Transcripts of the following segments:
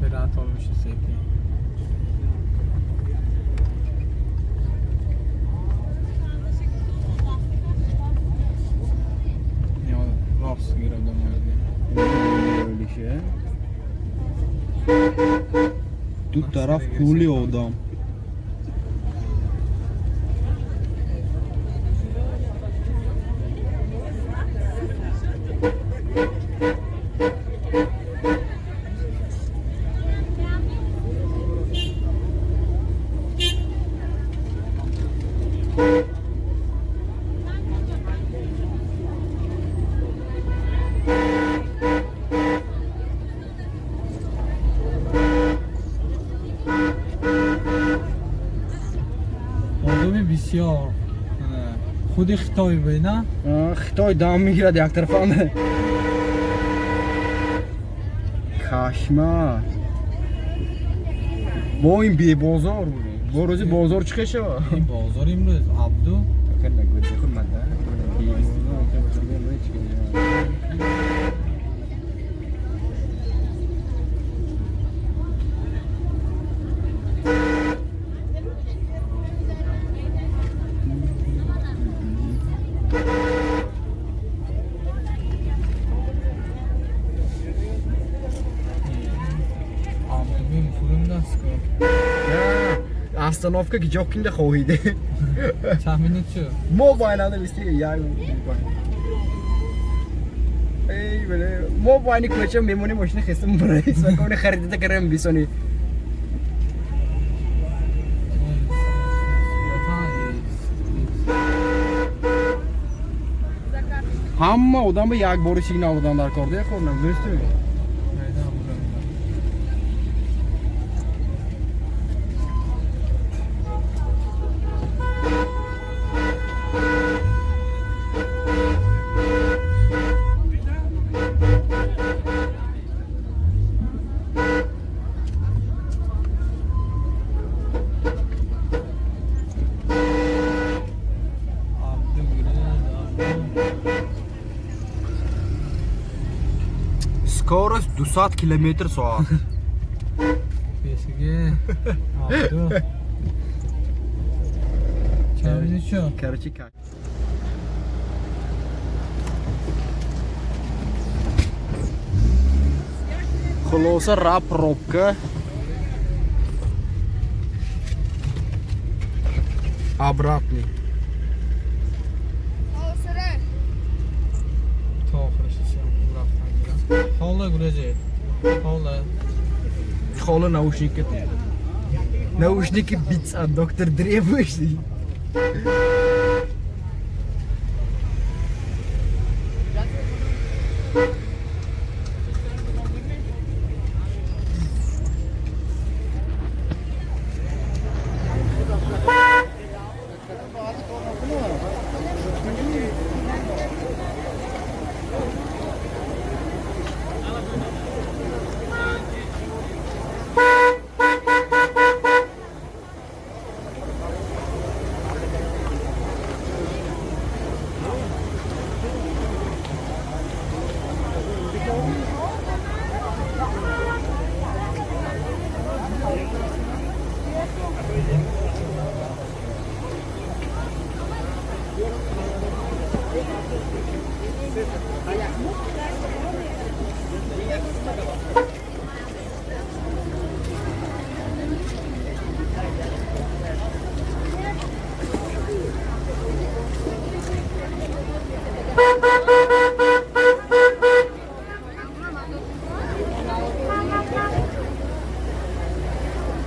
Оператор мешисеки. Рост гирифтам. Ду тараф пули одам. Одами бисёр. Худи Хитой бина? Хитой дам мегирад як тарафа. Кошмар. Мо ин бебозор будем. Бо рӯзи бозор чӣ шава? Ин бозор имрӯз Абду. Остановка ки ҷо кинда хоҳиде. Чанд минут шуд? Мо байнада бисти як. Эй, бале. Мо байни кӯча мемонем, мошина хестам барои сакони харида карам бисони. Ҳама одам ба як бори сигнал додан дар кор, де хӯрнам, дӯстӣ? Скорость 200 километр соат. Бесиге. Абду. Чанд минут шуд? Короче, как. Хулоса ра пробка. Обратный. То охираш рафтан. Хола гуреже. Хола. Хола наушники. Наушники Beats от доктор Dre вышли.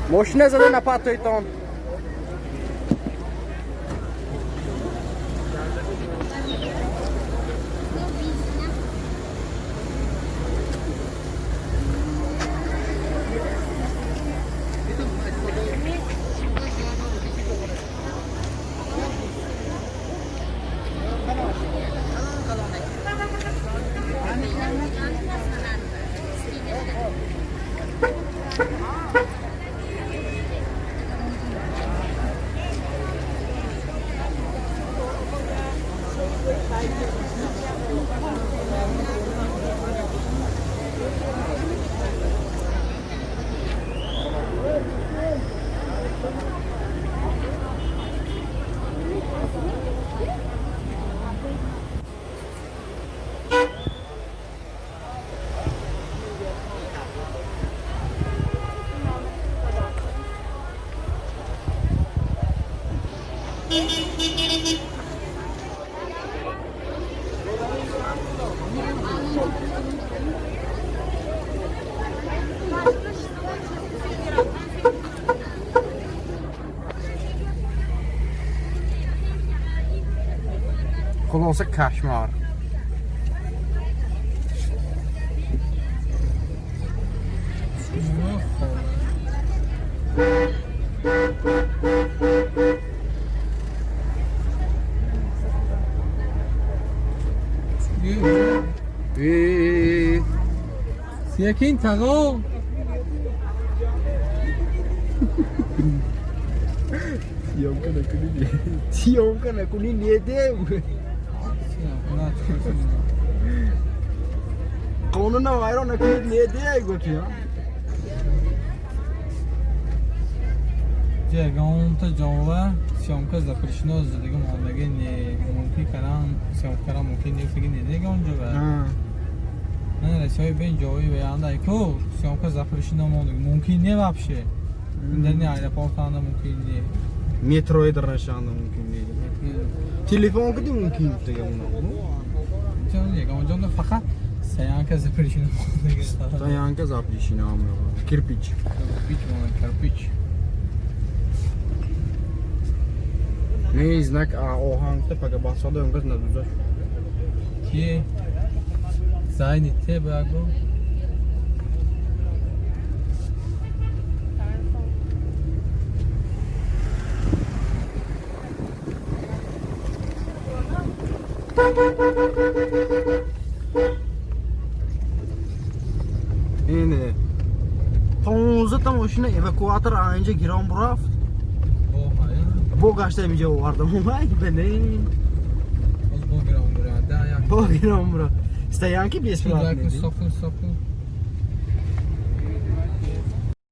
Мошина зада напатойтон. Хулоса, кошмар. Якин тағо. Съемка накунӣ, съемка накунӣ, недем. Қонуна вайрон накунед, неде гуфти. Ягонта ҷова съемка запрещено, задига мондаги не мумкин каран, съемка каран мумкин не фиги не дега онҷо ва. Не расои бен ҷои ва анда ку съемка запрещено мондаги мумкин не вообще. Дар аэропорт анда мумкин не. Метрои дарнашанда мумкин не. Телефон куди мумкин дега. Чон ягон ҷонда фақат стоянка запрещено мондаги. Стоянка запрещено. Кирпич. Кирпич монда, кирпич. Не знак оҳанг пага басода онгаз надуза. Ки зайни те баго. Ине 15 та мошина эвакуатор анҷа гирон бурафт. Бо гашта инҷа овардам. Ай блин. Боз бо гирон бурада як. Бо гирон бура. Стоянки бесплатные. Стоп, стоп.